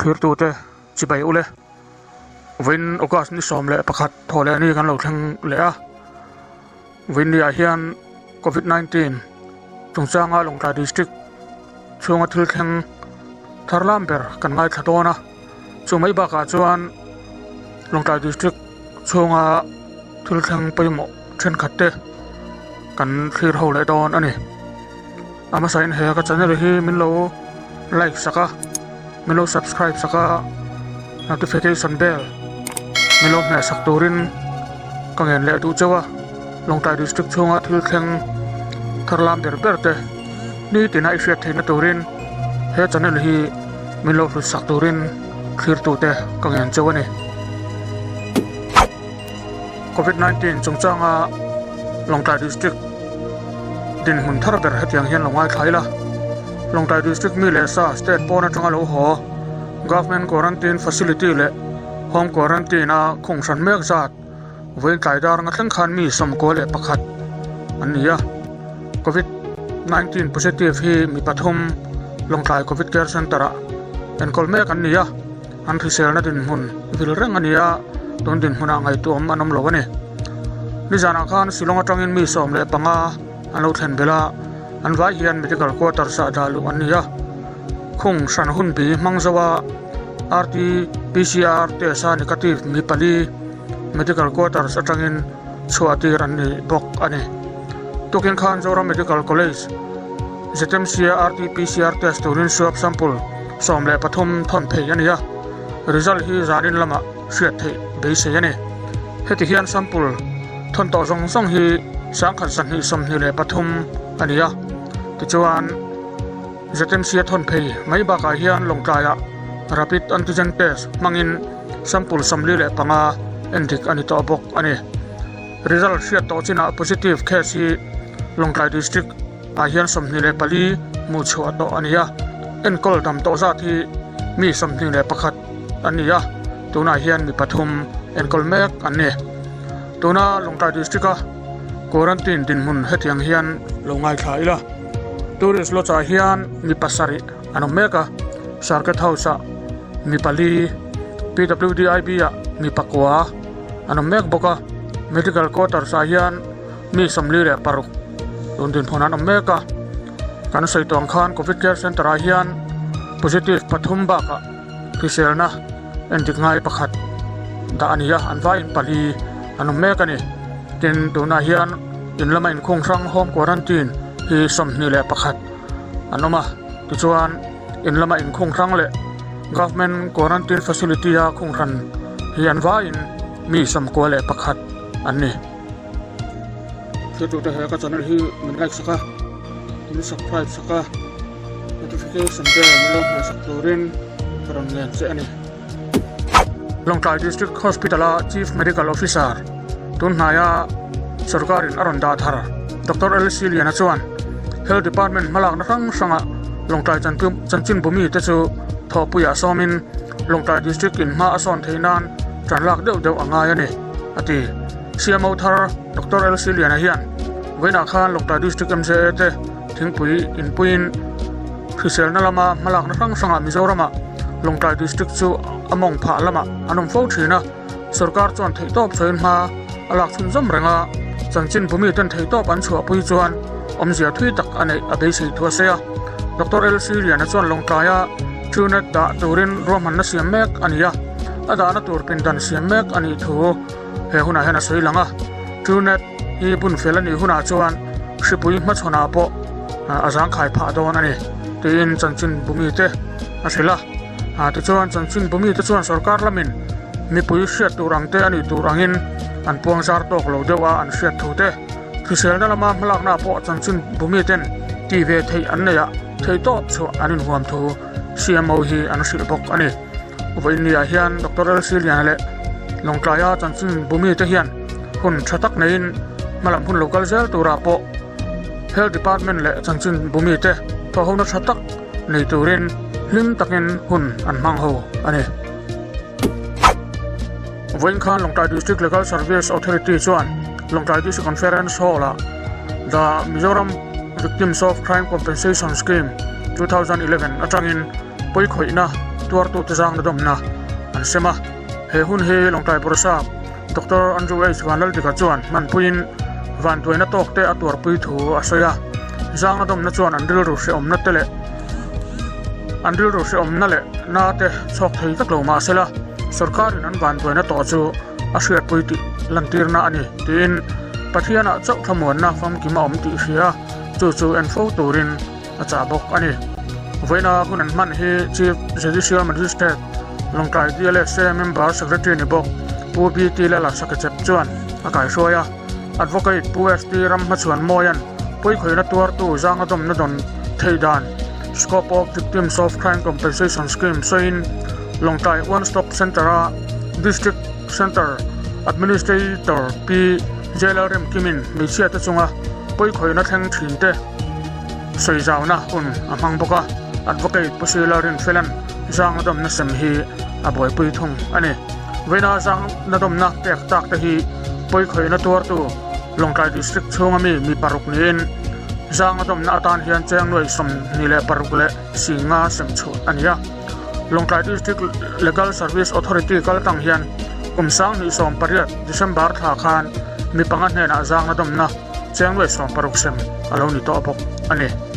Thlirtute chibai ule. Vawiin August ni 11 thaw leh ni kan lo thleng leh a. Vawiin ni ah hian Covid 19 chungchanga Lawngtlai District chhunga thil thleng thar lam ber kan ngaithla dawn a. Chu mai bakah chuan Lawngtlai District chhunga thil thleng pawimawh thenkhat te kan thlir ho leh dawn a ni. A hmasain he ka channel hi min lo like sak a, min lo subscribe sak a, notification bell min lo hmeh sak turin ka ngen leh duh chauh a. Lawngtlai District chhunga thil thleng thar lam ber ber te nitin a i hriat theihna turin he channel hi min lo hlut sak turin thlirtute ka ngen chauh a ni. Covid 19 chungchanga Lawngtlai District dinhmun thar ber hetiang hian lo ngaithla ila. Lawngtlai District mi leh sa state pawn atanga lo haw Government Quarantine Facility leh Home Quarantine a khung hran mek zat vawiin tlai dar nga thleng khan mi 91 an ni a. Covid 19 positive hi mi pathum Lawngtlai Covid Care Centre ah enkawl mek an ni a. An hriselna dinhmun vil reng a ni a, tun dinhmunah ngaihtuahawm an awm lo a ni. Nizanah khan Shillong atangin mi 15 an lo thlen belh a, an vai hian medical quarters ah dah luh an ni a. Khung hran hunbi hmang zo a RT PCR test a negative mi pali medical quarters atangin chhuah tir an ni bawk a ni. Tukin khan Zoram Medical College ZMC a RT PCR test turin swab sample 13 thawn phei a ni a, result hi zanin lamah hriat theih beisei a ni. Heti hian sample thawn tawh zawng zawng hi 1223 a ni a, tichuan ZMC a thawn phei mai bakah hian Lawngtlaiah rapid antigen test hmangin sample 45 endik a ni tawh bawk a ni. Result hriat tawh chinah positive case hi Lawngtlai District ah hian 24 hmuh chhuah tawh a ni a, enkawl dam tawh zat hi mi 21 an ni a, tunah hian mi pathum enkawl mek an ni. Tuna Lawngtlai District a quarantine dinhmun hetiang hian lo ngaithla ila, Tourist Lodge ah hian mi pasarih an awm mek a, Circuit House ah mi pali, PWDIB ah mi pakua an awm mek bawk a, Medical Quarters ah hian mi 46 tun dinhmun an awm mek a, kan sawi tawh ang khan Covid Care Centre ah hian positive pathum bakah hriselna endik ngai pakhat dah a ni a, an vaiin pali an awm mek a ni. Tin, tunah hian in lama inkhung hrang home quarantine hi 21 an awm a, tichuan in lama inkhung hrang leh Government Quarantine Facility a khung hran hi an vaiin mi 91 an ni. Thiltute he ka channel hi min like sak a, min subscribe sak a, notification bell min lo hmeh sak turin ka rawn ngen che a ni. Lawngtlai District Hospital a Chief Medical Officer tun hnaia sorkarin a rawn dah thar Doctor LC Liana chuan Health Department hmalakna hrang hranga Lawngtlai chanchinbu mite chu thawhpuiah sawmin Lawngtlai District in hma a sawn theih nan tan lak deuh deuh a ngai a ni, a ti. CMO thar Doctor LC Liana hian vawiinah khan Lawngtlai District MJA te thingpui inpuiin hriselna lama hmalakna hrang hrangah Mizoramah Lawngtlai District chu a mawng phah lamah an awm fo thin a, sorkar chuan theihtawp sawiin hma a lak chhunzawm reng a, chanchinbu miten theihtawp an chhuahpui chuan awmzia thui tak a neih a beisei thu a sawi a. Doctor LC Liana chuan Lawngtlaia Truenat dah turin ruahmanna siam mek a ni a, a dahna tur pindan siam mek a nih thu he hunah hian a sawi lang a. Truenat hi bun fel a nih hunah chuan hripui hmachhawnah pawh a zangkhai phah dawn a ni tiin chanchinbu mite a hrilh a. Tichuan chanchinbu mite chuan sorkar lamin mipui hriat tur ang te a nih tur angin an puang zar tawk lo deuh a an hriat thu te, hriselna lama hmalaknaah pawh chanchinbu miten ti ve theih an neih a. Theihtawp chu an inhuam thu CMO hi an hrilh bawk a ni. Vawiinniah hian Doctor LC Liana leh Lawngtlaia chanchin bumite hian hun tha tak neiin hmalam hun lo kal zel turah pawh Health Department leh chanchin bumite thawhhona tha tak nei turin hlim takin hun an hmang ho a ni. Vawiin khan Lawngtlai District Legal Service Authority chuan Lawngtlai District Conference Hall-ah The Mizoram Victims of Crime Compensation Scheme 2011 atangin pawikhawihna tuartute zangna dawmna an sem a. He hun hi Lawngtlai Bawrhsap Doctor Andrew H Vanlaldika chuan hmanpuiin vanduaina tawkte a tuarpui thu a sawi a. Zangna dawmna chuan an rilru hrehawmna te leh an rilru hrehawmna leh na te chhawk thei vek lo mahsela sorkarin an vanduaina tawh chu a hriatpui tih lantirna a ni tiin Pathianah chauh thlamuanna famkim a awm tih hria chu chu en fo turin a chah bawk a ni. Vawiina hun an hman hi Chief Judicial Magistrate Lawngtlai DLSA Member Secretary ni bawk Pu BT Lala Sakechep chuan a kaihruai a. Advocate Pu ST Ramhmachhuan Mawia'n pawikhawihna tuartu zanga dawmna dawn theih dan Scope of Victims of Crime Compensation Scheme sawiin Lawngtlai One Stop Centre-a District Centre Administrator Pi Jailalremkimin hmeichhiate chunga pawikhawihna thleng thinte Sawizauna hun a hmang bawk a, Advocate Pu Sila Rinfela'n zangna dawmna sem hi a buaipui thung a ni. Vawiina zangna dawmna pek tak te hi pawikhawihna tuartu Lawngtlai District chhunga mi mi paruk niin zangna dawmna atan hian cheng nuai 26 leh singa sem chhuah a ni a. Lawngtlai District Legal Service Authority kal tang hian kum 2018 December thla khan mi panga hnenah zangna dawmna Chiang luai 60 sem a lo ni tawh bawk a ni.